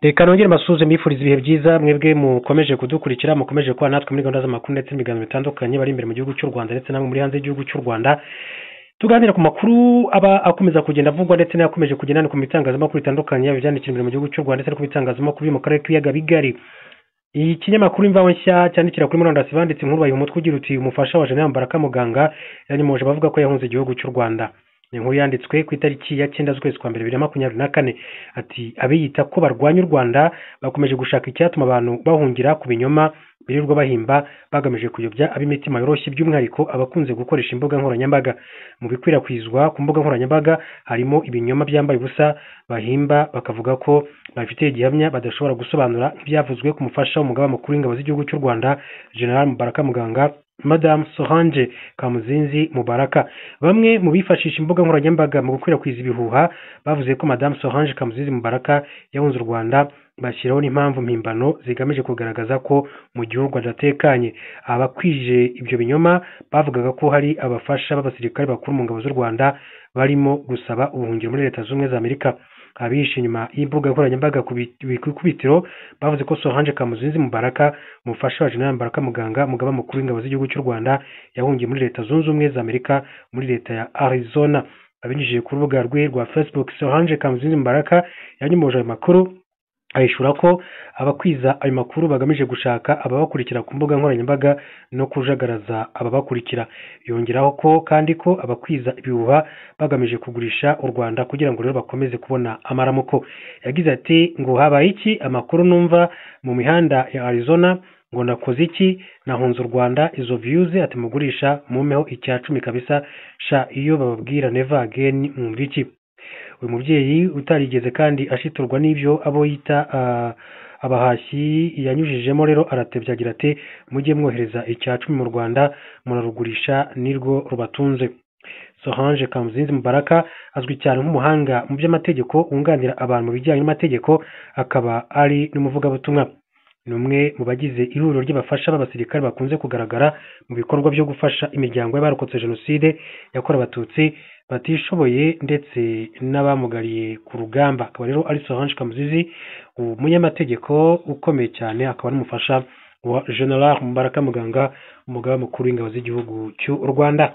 Reka nongere mbasuhuze, mbifuriza ibihe byiza, mwebwe mukomeje kudukurikira, mukomeje kuba natwe muri gahunda z'amakuru ndetse n'ibiganiro bitandukanye, bari imbere mu gihugu cy'u Rwanda ndetse namwe muri hanze y'igihugu cy'u Rwanda. Tuganira ku makuru aba akomeza kugenda avugwa ndetse n'ayakomeje kugenda yandikwa mu bitangazamakuru bitandukanye, yaba ibyandikira imbere mu gihugu cy'u Rwanda ndetse no ku bitangazamakuru byo mu karere k'ibiyaga bigari. Ikinyamakuru Imvaho Nshya cyandikira kuri murandasi banditse inkuru bayiha umutwe ugira uti: "Umufasha wa Jenerali Mubaraka Muganga yanyomoje abavuga ko yahunze igihugu cy'u Rwanda." Ni inkuru yanditswe ku itariki ya 9 z'ukwezi kwa mbere 2024. Ati: "Abiyita ko barwanya u Rwanda bakomeje gushaka icyatuma abantu bahungira ku binyoma birirwa bahimba bagamije kuyobya ab'imitima yoroshye, by'umwihariko abakunze gukoresha imbuga nkoranyambaga. Mu bikwirakwizwa ku mbuga nkoranyambaga harimo ibinyoma byambaye ubusa bahimba bakavuga ko babifitiye gihamya badashobora gusobanura, nk'ibyavuzwe ku mufasha w'umugaba mukuru w'ingabo z'igihugu cy'u Rwanda, General Mubaraka Muganga, Madamu Solange Kamuzinzi Mubaraka. Bamwe mu bifashisha imbuga nkoranyambaga mu gukwirakwiza ibihuha bavuze ko Madamu Solange Kamuzinzi Mubaraka yahunze u Rwanda, bashyiraho n'impamvu mpimbano zigamije kugaragaza ko mu gihugu adatekanye. Abakwije ibyo binyoma bavugaga ko hari abafasha b'abasirikare bakuru mu ngabo z'u Rwanda barimo gusaba ubuhungiro muri Leta Zunze Ubumwe za Amerika. Abihishe inyuma y'imbuga nkoranyambaga ku ikubitiro bavuze ko Solange Kamuzinzi Mubaraka, umufasha wa Jenerali Mubaraka Muganga, umugaba mukuru w'ingabo z'igihugu cy'u Rwanda, yahungiye muri Leta Zunze Ubumwe za Amerika, muri leta ya Arizona. Abinyujije ku rubuga rwe rwa Facebook, Solange Kamuzinzi Mubaraka yanyomoje ayo makuru, ahishura ko abakwiza ayo makuru bagamije gushaka ababakurikira ku mbuga nkoranyambaga no kujagaraza ababakurikira. Yongeraho ko kandi ko abakwiza ibihuha bagamije kugurisha u Rwanda kugira ngo rero bakomeze kubona amaramuko. Yagize ati: "Ngo habaye iki? Amakuru numva mu mihanda ya Arizona ngo nakoze iki? Nahunze u Rwanda. Izo views ati mugurisha mumpeho icya cumi kabisa sha. Iyo bababwira never again mwumva iki?" Uyu mubyeyi utarigeze kandi ashiturwa n'ibyo abo yita abahashyi yanyujijemo rero aratebya agira ati: "Mujye mwohereza icya cumi mu Rwanda, murarugurisha, nirwo rubatunze." Solange Kamuzinzi Mubaraka azwi cyane nk'umuhanga mu by'amategeko wunganira abantu mu bijyanye n'amategeko, akaba ari n'umuvugabutumwa. Ni umwe mu bagize ihuriro ry'abafasha b'abasirikare bakunze kugaragara mu bikorwa byo gufasha imiryango y'abarokotse Jenoside yakorewe Abatutsi batishoboye ndetse n'abamugariye ku rugamba. Akaba rero ari Solange Kamuzinzi, umunyamategeko ukomeye cyane, akaba n'umufasha wa General Mubaraka Muganga, umugaba mukuru w'ingabo z'igihugu cy'u Rwanda.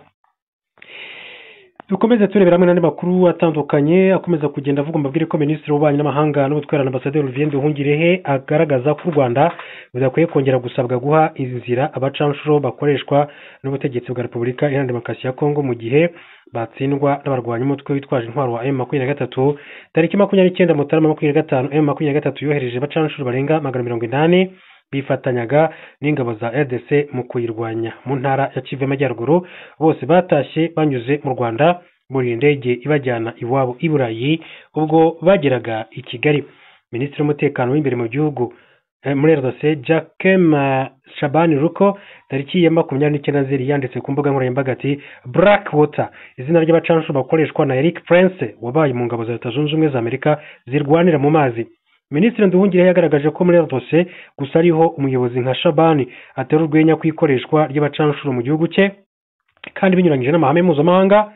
Dukomeze turebera hamwe n'andi makuru atandukanye akomeza kugenda avuga. Mbabwire ko Minisitiri w'Ububanyi n'Amahanga n'Ubutwererane, Ambasaderi Olivier Nduhungirehe, agaragaza ko u Rwanda rudakwiye kongera gusabwa guha inzira abacanshuro bakoreshwa n'ubutegetsi bwa Repubulika Iharanira Demokarasi ya Kongo mu gihe batsindwa n'abarwanya umutwe witwaje intwaro wa M23. Tariki 29 Mutarama 25, M23 yohereje abacanshuro barenga 180 bifatanyaga n'ingabo za RDC mu kuyirwanya mu ntara ya Kivu y'Amajyaruguru. Bose batashye banyuze mu Rwanda muri indege ibajyana iwabo i Burayi. Ubwo bageraga i Kigali, Minisitiri w'Umutekano w'imbere mu gihugu muri RDC, Jacques Shabani Ruko, tariki ya 29 Nzeri yanditse ku mbuga nkoranyambaga ati: "Black Water, izina ry'abacanshuro bakoreshwa na Eric Prince wabaye mu ngabo za Leta Zunze Ubumwe za Amerika zirwanira mu mazi." Minisitiri Nduhungirehe yagaragaje ko muri RDC gusa ariho umuyobozi nka Shabani atera urwenya ku ikoreshwa ry'abacanshuro mu gihugu cye, kandi binyuranyije n'amahame mpuzamahanga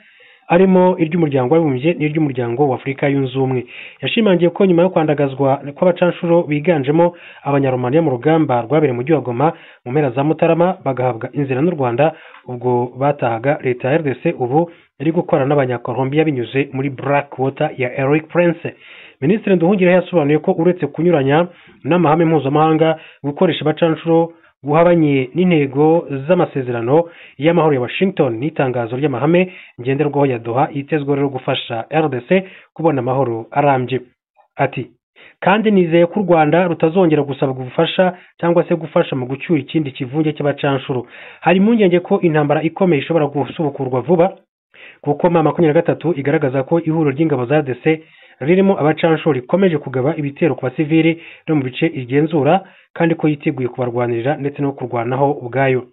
arimo iry'Umuryango w'Abibumbye n'iry'Umuryango wa Afurika Yunze Ubumwe. Yashimangiye ko nyuma yo kwandagazwa kw'abacanshuro biganjemo Abanyaromaniya mu rugamba rwabereye mu mujyi wa Goma mu mpera za Mutarama, bagahabwa inzira n'u Rwanda ubwo batahaga, leta ya RDC ubu iri gukorana n'Abanyakolombiya binyuze muri Black Water ya Eric Prince. Minisitiri Nduhungirehe yasobanuye ko uretse kunyuranya n'amahame mpuzamahanga, gukoresha abacanshuro guhabanye n'intego z'amasezerano y'amahoro ya Washington n'itangazo ry'amahame ngenderwaho ya Doha yitezweho rero gufasha RDC kubona amahoro arambye. Ati: "Kandi nizeye ko u Rwanda rutazongera gusabwa ubufasha cyangwa se gufasha mu gucyura ikindi kivunge cy'abacanshuro. Hari impungenge ko intambara ikomeye ishobora gusubukurwa vuba, kuko M23 igaragaza ko ihuriro ry'ingabo za RDC ririmo abacanshuro rikomeje kugaba ibitero ku basivili no mu bice igenzura, kandi ko yiteguye kubarwanirira ndetse no kurwanaho ubwayo.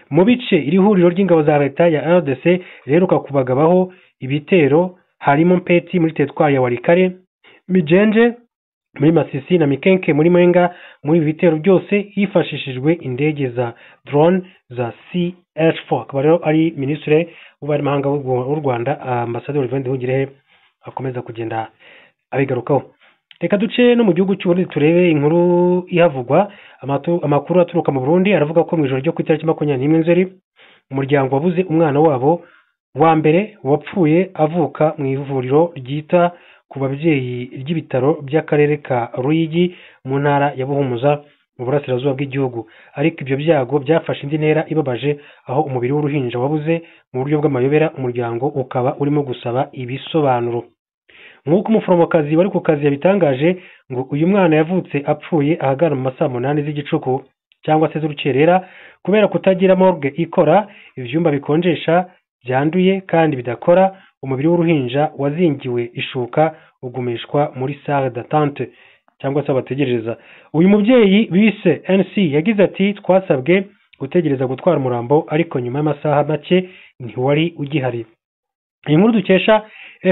Mu bice iri huriro ry'ingabo za leta ya RDC riheruka kubagabaho ibitero harimo Mpeti muri teritwari ya Walikale, Mijenje muri Masisi na Mikenke muri Mwenga. Muri ibi bitero byose hifashishijwe indege za drone za CH4." Akaba rero ari Minisitiri w'Ububanyi n'Amahanga w'u Rwanda, Ambasaderi Olivier Nduhungirehe, akomeza kugenda abigarukaho. Reka duce no mu gihugu cy'u Burundi turebe inkuru ihavugwa. Amakuru aturuka mu Burundi aravuga ko mu ijoro ryo ku itariki 21 Nzeri umuryango wabuze umwana wabo wa mbere wapfuye avuka mu ivuriro ryita ku babyeyi ry'ibitaro by'akarere ka Ruyigi mu ntara ya Buhumuza mu burasirazuba bw'igihugu. Ariko ibyo byago byafashe indi ntera ibabaje, aho umubiri w'uruhinja wabuze mu buryo bw'amayobera, umuryango ukaba urimo gusaba ibisobanuro. Nk'uko umuforomokazi wari ku kazi yabitangaje, ngo uyu mwana yavutse apfuye ahagana mu masaa 8 z'igicuku cyangwa se z'urukerera, kubera kutagira morgue ikora, ibyumba bikonjesha byanduye kandi bidakora. Umubiri w'uruhinja wazingiwe ishuka ugumishwa muri salle d'attente cyangwa se bategereza. Uyu mubyeyi bise NC yagize ati: twasabwe gutegereza gutwara umurambo, ariko nyuma y'amasaha make ntiwari ugihari. Iyi nkuru dukesha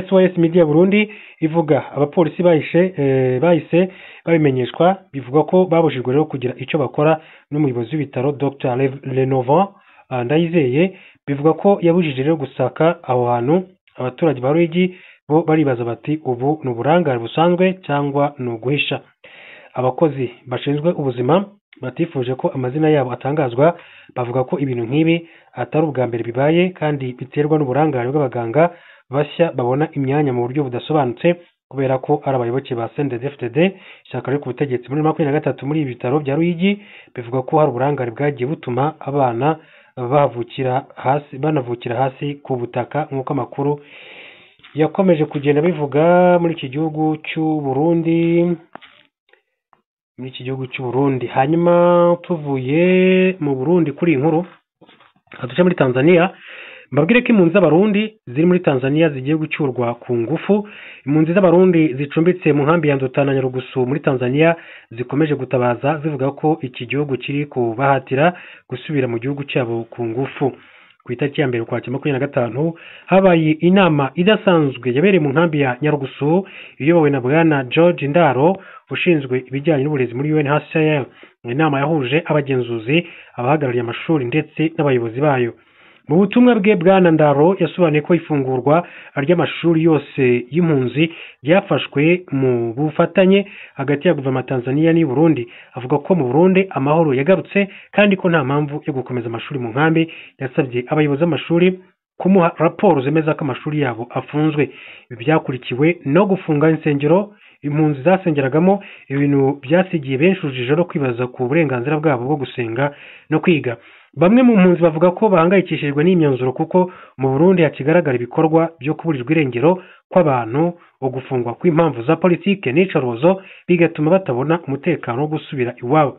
SOS Media Burundi ivuga abapolisi bahise babimenyeshwa, bivuga ko babujijwe rero kugira icyo bakora n'umuyobozi w'ibitaro Dr Renovant Ndayizeye. Bivuga ko yabujije rero gusaka aho hantu. Abaturage ba Ruyigi bo baribaza bati: ubu ni uburangare busanzwe cyangwa ni uguhisha? Abakozi bashinzwe ubuzima batifuje ko amazina yabo atangazwa bavuga ko ibintu nk'ibi atari ubwa mbere bibaye, kandi biterwa n'uburangare bw'abaganga bashya babona imyanya mu buryo budasobanutse, kubera ko ari abayoboke ba CNDD-FDD, ishyaka riri ku butegetsi. Muri 23 muri ibi bitaro bya Ruyigi bivuga ko hari uburangare bwagiye butuma abana bahavukira hasi, banavukira hasi ku butaka, nk'uko amakuru yakomeje kugenda bivuga muri iki gihugu cy'u Burundi, muri iki gihugu cy'u Burundi. Hanyuma tuvuye mu Burundi kuri iyi nkuru, duce muri Tanzania. Mbabwire ko impunzi z'Abarundi ziri muri Tanzania zigiye gucyurwa ku ngufu. Impunzi z'Abarundi zicumbitse mu nkambi ya Nduta na Nyarugusu muri Tanzania zikomeje gutabaza zivuga ko iki gihugu kiri kubahatira gusubira mu gihugu cyabo ku ngufu. Ku itariki ya 1 Ukwakira 2025 habaye inama idasanzwe yabereye mu nkambi ya Nyarugusu iyobowe na Bwana George Ndaro ushinzwe ibijyanye n'uburezi muri UNHCR. Inama yahuje abagenzuzi, abahagarariye amashuri ndetse n'abayobozi bayo. Mu butumwa bwe, Bwana Ndaro yasobanuye ko ifungurwa ry'amashuri yose y'impunzi ryafashwe mu bufatanye hagati ya guverinoma ya Tanzania n'i Burundi. Avuga ko mu Burundi amahoro yagarutse kandi ko nta mpamvu yo gukomeza amashuri mu nkambi. Yasabye abayobozi b'amashuri kumuha raporo zemeza ko amashuri yabo afunzwe. Ibi byakurikiwe no gufunga insengero impunzi zasengeragamo, ibintu byasigiye benshi urujijo no kwibaza ku burenganzira bwabo bwo gusenga no kwiga. Bamwe mu mpunzi bavuga ko bahangayikishijwe n'imyanzuro kuko mu Burundi hakigaragara ibikorwa byo kuburirwa irengero kw'abantu, ugufungwa kw'impamvu za politike n'iyicarubozo, bigatuma batabona umutekano wo gusubira iwabo.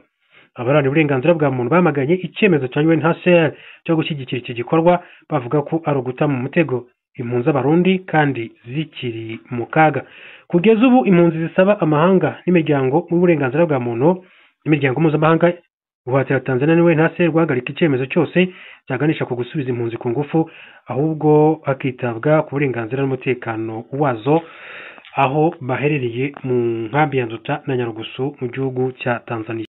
Abaharanira uburenganzira bwa muntu bamaganye icyemezo cya UNHCR cyo gushyigikira iki gikorwa, bavuga ko ari uguta mu mutego impunzi z'Abarundi kandi zikiri mu kaga. Kugeza ubu impunzi zisaba amahanga n'imiryango y'uburenganzira bwa muntu n'imiryango mpuzamahanga guhatira Tanzania na UNHCR guhagarika icyemezo cyose cyaganisha ku gusubiza impunzi ku ngufu, ahubwo hakitabwa ku burenganzira n'umutekano wazo aho baherereye mu nkambi ya Nduta na Nyarugusu mu gihugu cya Tanzania.